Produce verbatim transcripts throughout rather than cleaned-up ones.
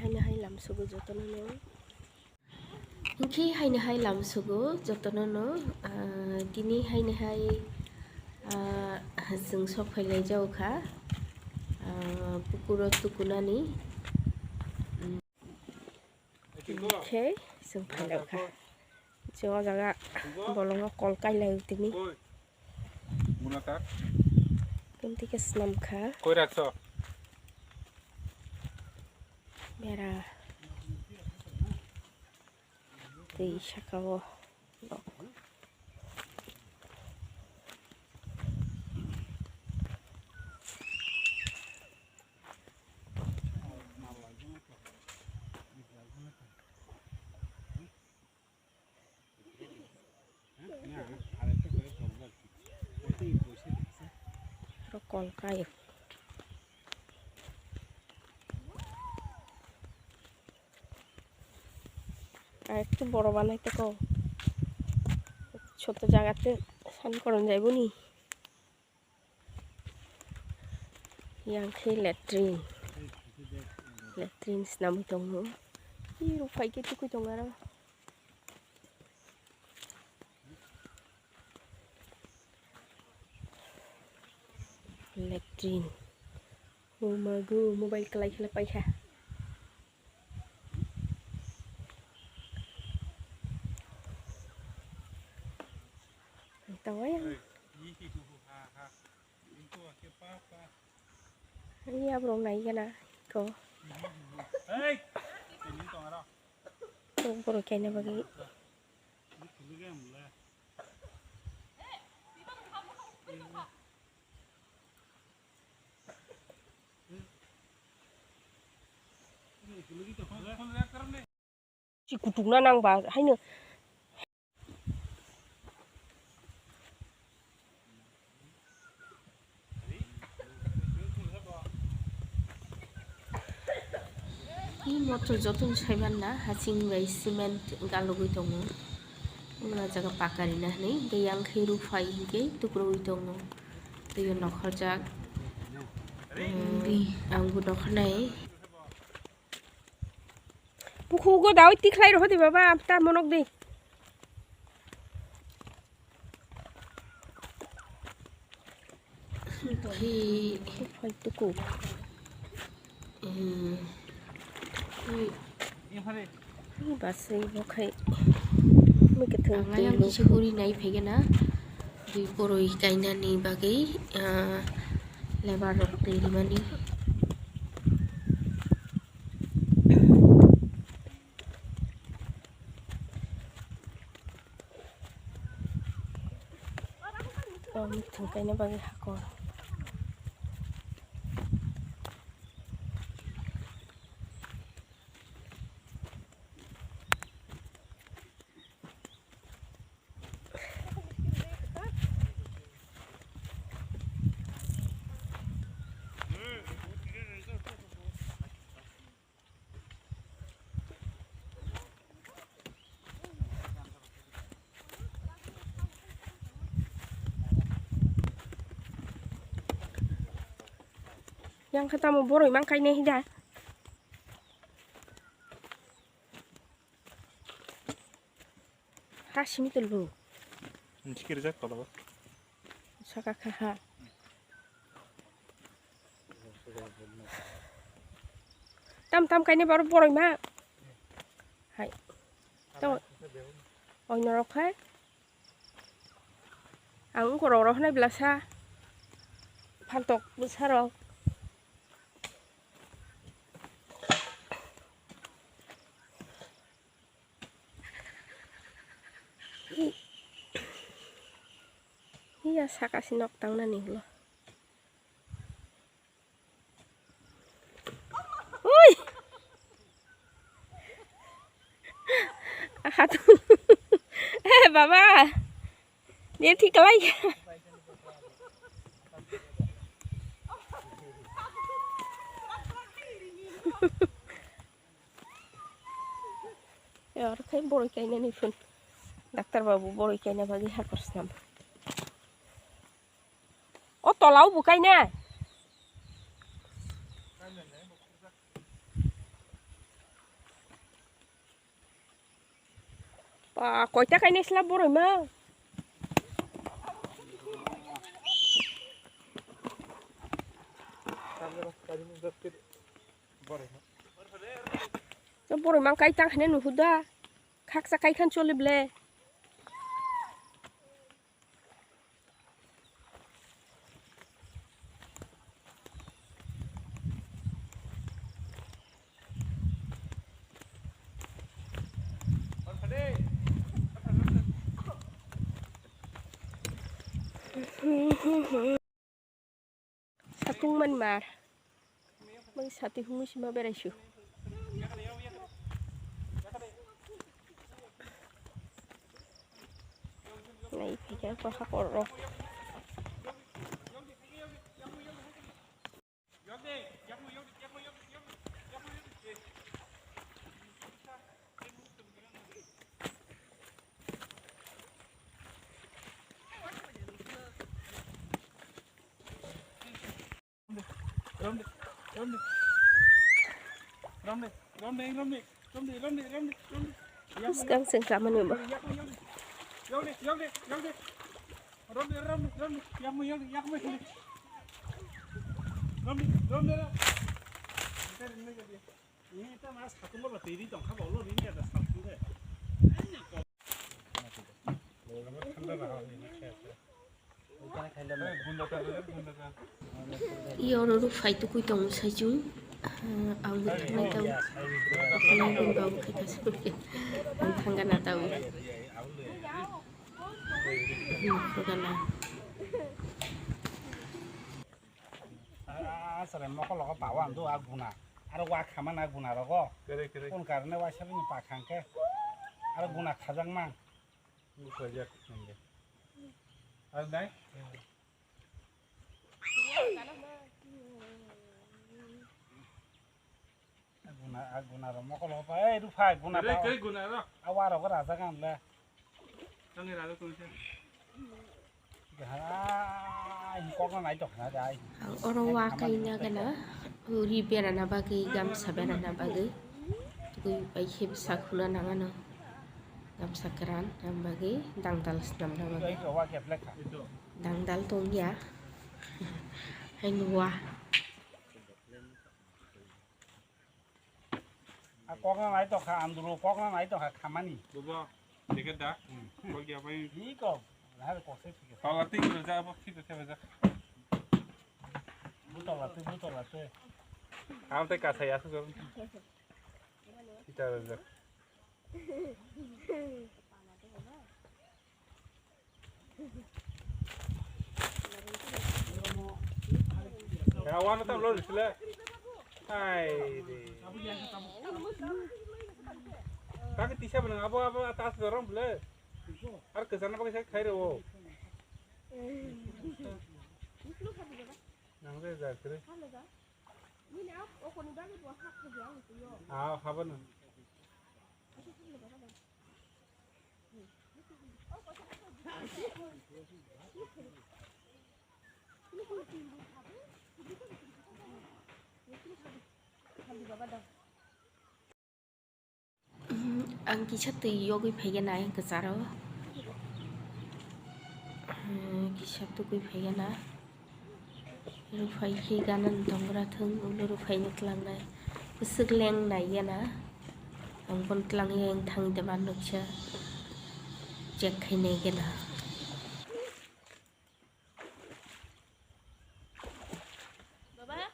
Haino hai lamsugo jotono no. Hinkhe haino hai lamsugo jotono no, ah, tini haino hai, ah, chwng sok phailai jago kha, ah, pukuro tukunani. Hinkhe chwng phailai kha. Chwng o jaga bolongo kol kailai tini. Tini khe swnam kha. Koi rakso? Bera. Tei saka o. Aro kol kaio. Ar ektu boro banai toko. Choto jagate san koron jaiboni. Yang khe latrine. Latrine swnamwi tongo. Ih, rwphai khe tukui tongo aro. Latrine. Oh mago, mobile kwlai khe paikha. Tawai. Ani aborok nai gana ko. Borok kaina bagwi. Chi kutukna nangba haino. Ni motor jotono saimanna haching bai cement galugwi tongo. Wngna jaga paka rina hinwi tei yang khe rwphai hinkhe tukrugwi tongo. Tei o nokharjak. Ang bo nokharnai. Bukhugo dawi tikhlai rohodi baba, ta monok di. Hi. Hai tuku. Hmm. Hi. Hi, basai bo khai. Mui kethang. Ang ayang twi kisa guri nai phegena. Di boroi kainani bagwi, ah, lebar rok twi rimani. O, mithung kaina bagwi hakor. Yang khe tamo boroi mang kainai hida. Ha simi tulu. Nchikir jak kola. Saka kha ha. Tam tam kaini borok boroi ma. Hai. To. Oi norok hai. Ang korok roh nai belasa. Phantok bwsa rok. Iya saka si nok tang nani ulo. Ui. Aha tu. Eh baba. Dia thik kalai. Aro khai boroi kainani phun. Daktar babu boroi kaina bagwi hakor swnam. O tola o bo kaina. Ah, koita kainai sla boroi ma? To boroi ma kai tang hene nuhuda. Khaksa kai khan choli ble. Satung man mar. Mang sati humui sima berai su. Nai phai khe ko hakor rok. Swkang swng klamani bo. Iyo oro ruk phai tukui tongo saichung. Ang bo thangnai tau. Ang thangana tau. Khogana. Asare mokol logo pawa ando a guna. Aro wa khamana guna rogo. Kere, kere. Kon karone wa sabini pakhang khe. Aro guna khajak mang. Bukhajak nangya. Ar nai? Guna, guna ro mokol hopa, ei Rufai, guna kere, pa. Kere guna ro. Awa ro raja gan le. Tangi raja tungse. Hai, kokno nai tok na dai. Ang oro wa kaina gana, uri berana bagwi, gamsa berana bagwi. Twi pai khe bwsa khuna nangano. Gamsa kwran, ang bagwi dangdal swnamna bagwi. Ito, ito, wa khe black kha. Dangdal tongya. Hai nuwa. A kokno nai tokha, andro kokno nai tokha khamani. Bobo, ticket da? Hmm. Kok ya pai? Ni kok, lahar kok se ticket. Tola tik berja, abo tik berja, berja. Butola te, butola te. Am te kasa ya su. Kita berja. Ya, wana tam lo sile. Hai de. Kaki tisa benang abo, abo atas dorong bele. Ar kesana pakai saya khai rewo. Nang de ja kere. Ah, haba na. Ang kisa twi yogwi phaikhe nai kwcharo. Kisa tukwi phaikhe na. Rwphai khe gana ni tongra thung, ulo rwphai no tlangnai. Bwswk leng nai gana. Ang bono tlang yang thang de ma nuksa. Check khai nai gana. Baba.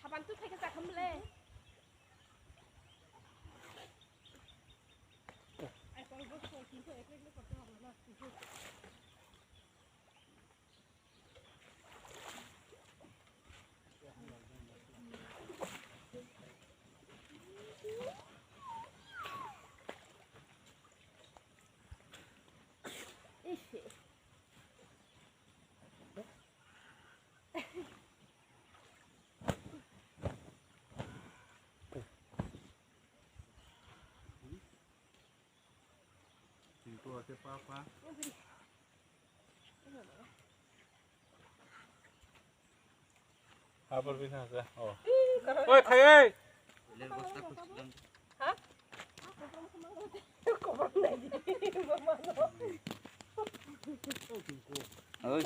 Saban tu thai ka chakam le. Tua ke papa. Apa bisa sa? Oh. Oi, thai, oi. Oi.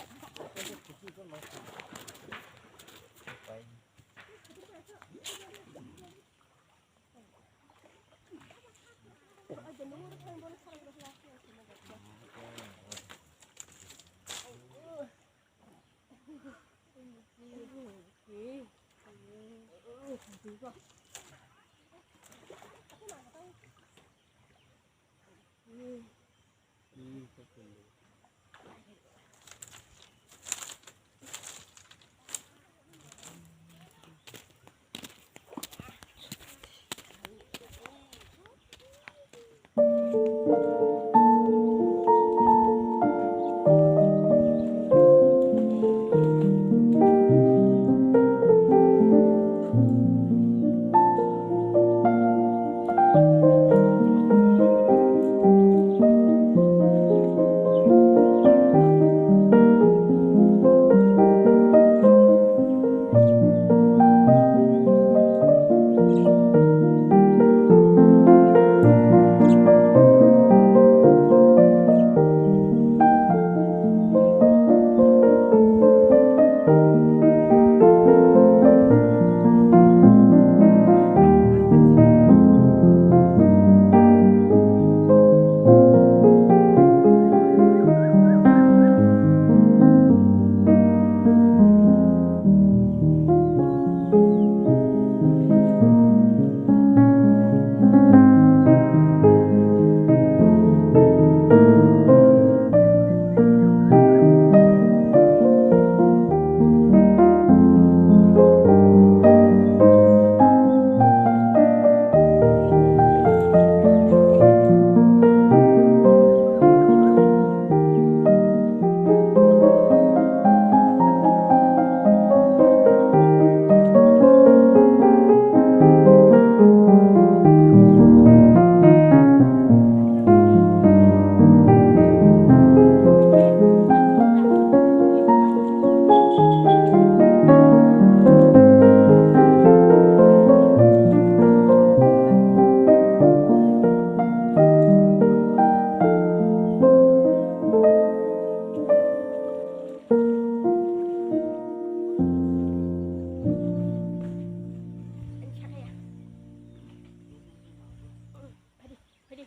Phadi, phadi,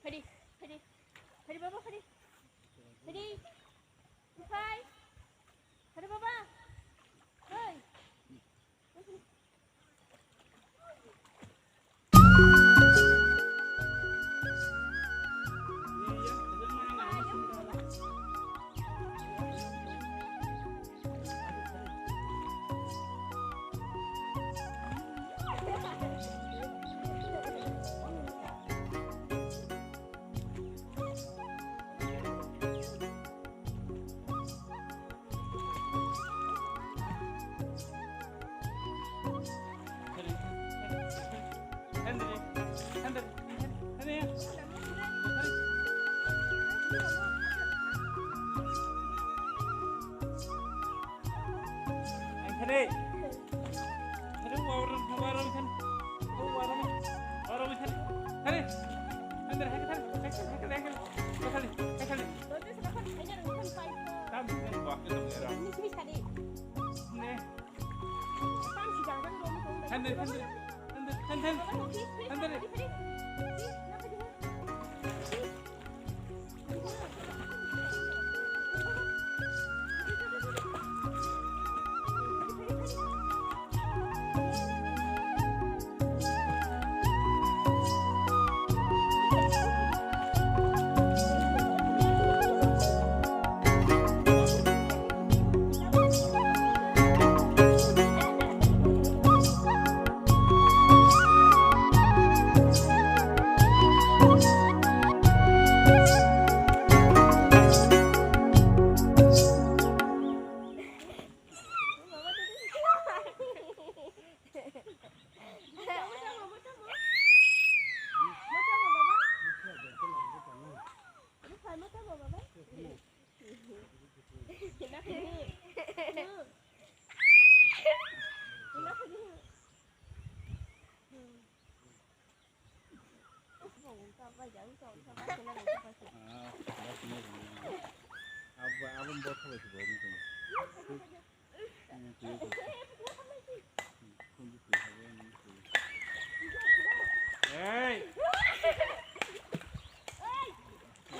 phadi, phadi, phadi baba, phadi. Phadi. Phai. Phadi baba. Phai. Ah, abo, abo botol bai se bo, abo botol. Hey!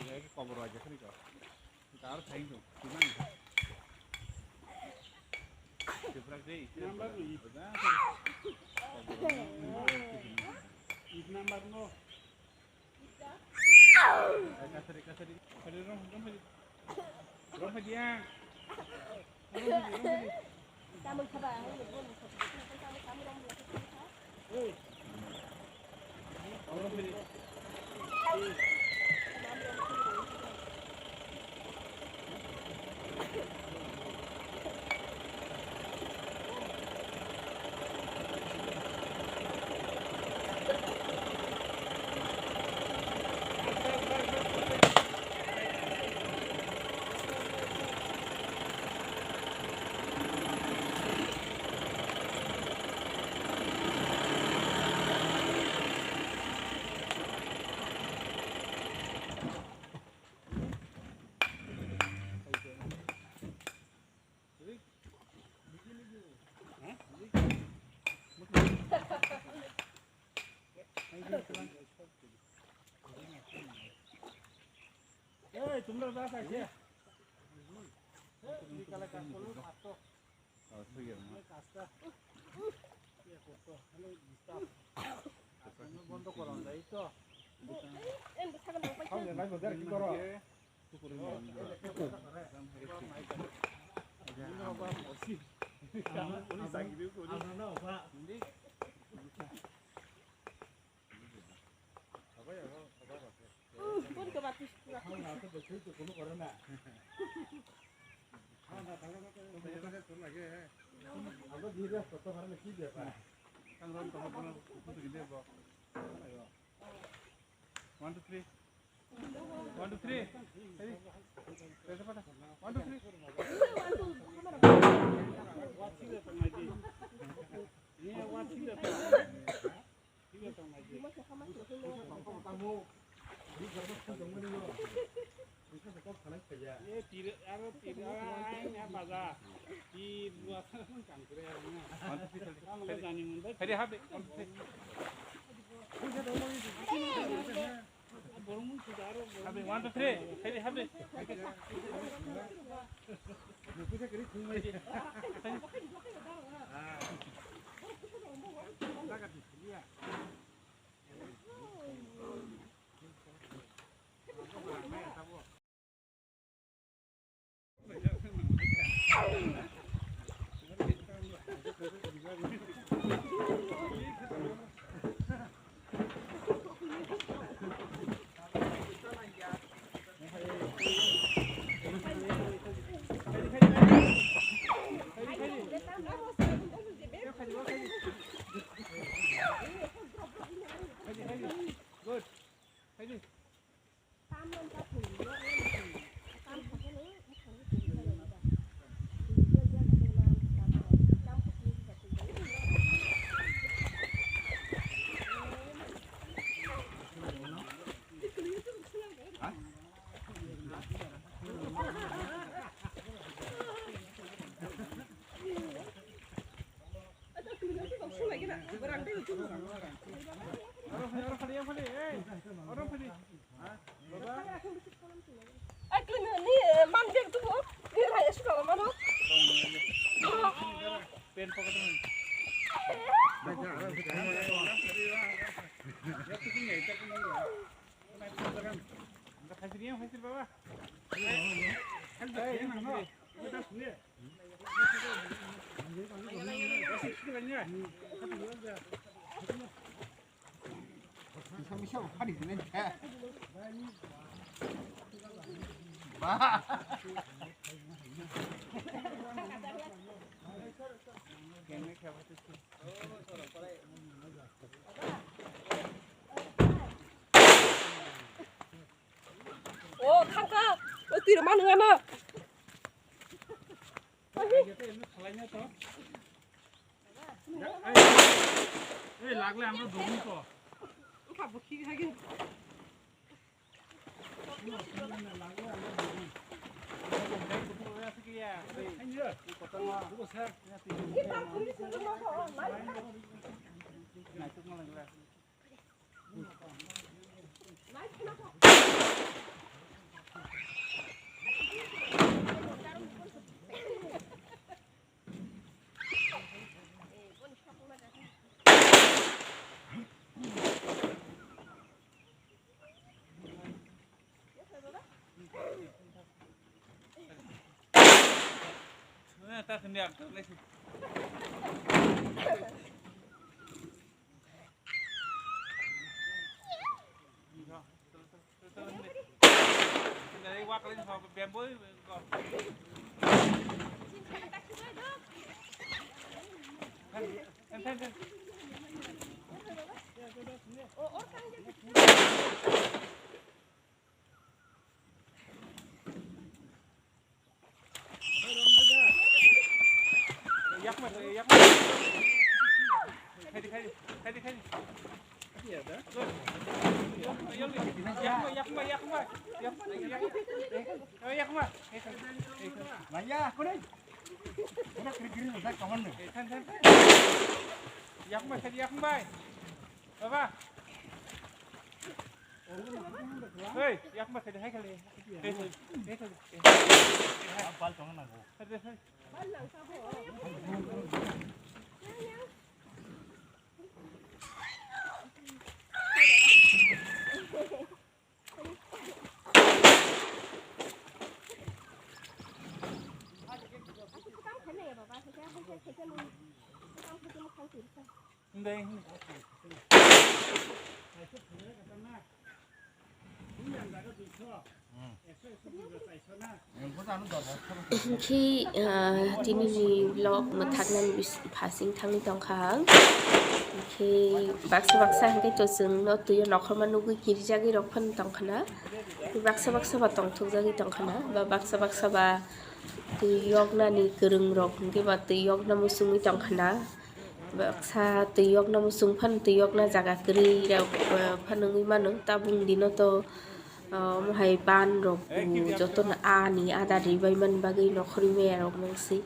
Hey, kobor aja kani ko. Tar thank you. Number ni. Number no. Ei, তোমরা যা চাইছে। এই, বিকালে কাজ করো, পাঁচশো। বন্ধ করা যায় তো। One, two, three. One, two, three. Ready? Ready, pada. One, two, three. Ready, happy. One, two, three. Happy, one, two, three. Happy, happy. Good. Ready? O, thangkha. O, twi rwma nung ano. Ei, lagle, ang to dogni to. Wngkha bo khi khai khe. Yakma, yakma, yakma. Baba. Hei, yakma khaidi, hai khali. Hei, hei, hei, hei. Bal tong na go. Hei, hei. Hwnkhe, ah, tini ni vlog mwthaknani bis-, phasing thangwi tongkha ang. Hwnkhe baksa baksa hwnkhe to chwng no twi o nokhorma nugwi kirijagwi rok phano tongkha na. Baksa baksa ba tongthokjagwi tongkha na, ba baksa baksa ba twi yoknani kwrwng rok hwnkhe ba twi yokna muchungwi tongkha na. Baksa twi yokna muchung phano twi yokna jaga kwrwi rok, ah, phano wngwi mano. Tabuk dino to, ah, omo hai ban rok, um, jotono ani ada ribaimani bagwi nokhorwi maya rok nangsi.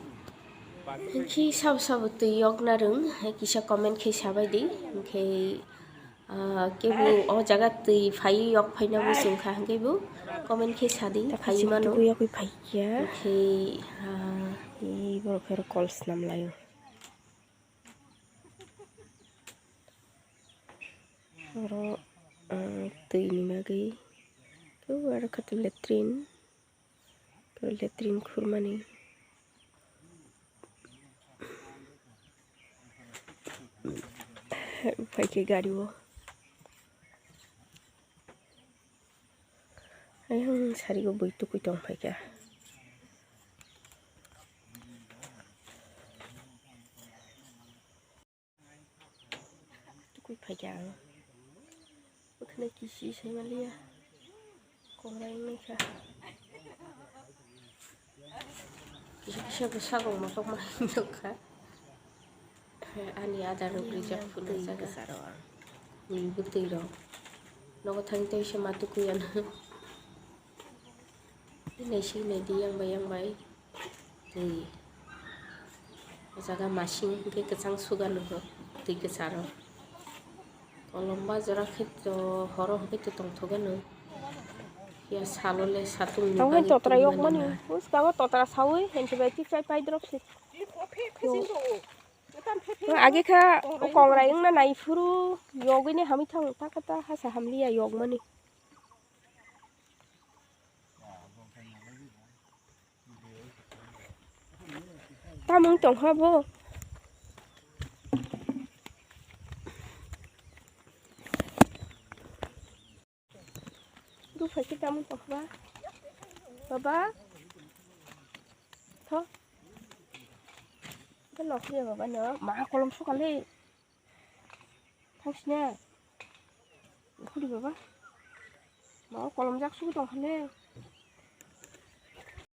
Hwnkhe sabo sabo twi yokna rwng, hai kisa comment khe sabai di. Hwnkhe, ah, kebo o jaga twi phaiwi yok phaina muchung kha, hwnkhe bo comment khe sadi, phaiwi mano. Yokwi phaikya. Hwnkhe, ah, borok khe oro kol swnam laio. Oro, ah, twi ni bagwi kebo aro khe to latrine, kebo latrine khurmani. Phaikhe gari o. Ayang sari o bui tukui tong phaikha. Tukui phaikha ang. Bwkhwnai kisi sai manliya. Kongrai wngkha. Kisa kisa bwsakong mosok ma wngkha. Ani ada rok rijak phunuk jaga. Bwsarok ang. Bwtwi rok. Nogo thang tei se ma tukui ano. Naisi naidi yang bai yang bai. Twi. O jaga masing hwnkhe kwchang suga nukgo twi kwcharo. Kolom ba jora khe to horo hwnkhe to tongthok gano. Ya salo le satung ni bagwi totra tongmani yokmani na. Bwskango totra sawi antibiotic chai pai drop se. Age kha o kongrai wngna nai phuru yogwi ni hamwi thang ta kha ta hasa hamliya yokmani. Tamung tongkha bo. Buphai khe tamung tongkha ba? Baba. Tho. Khe nokliya baba no. Ma kolom sukha le. Thangsine. Khudi baba. Ma kolom jak sukha tongkha le.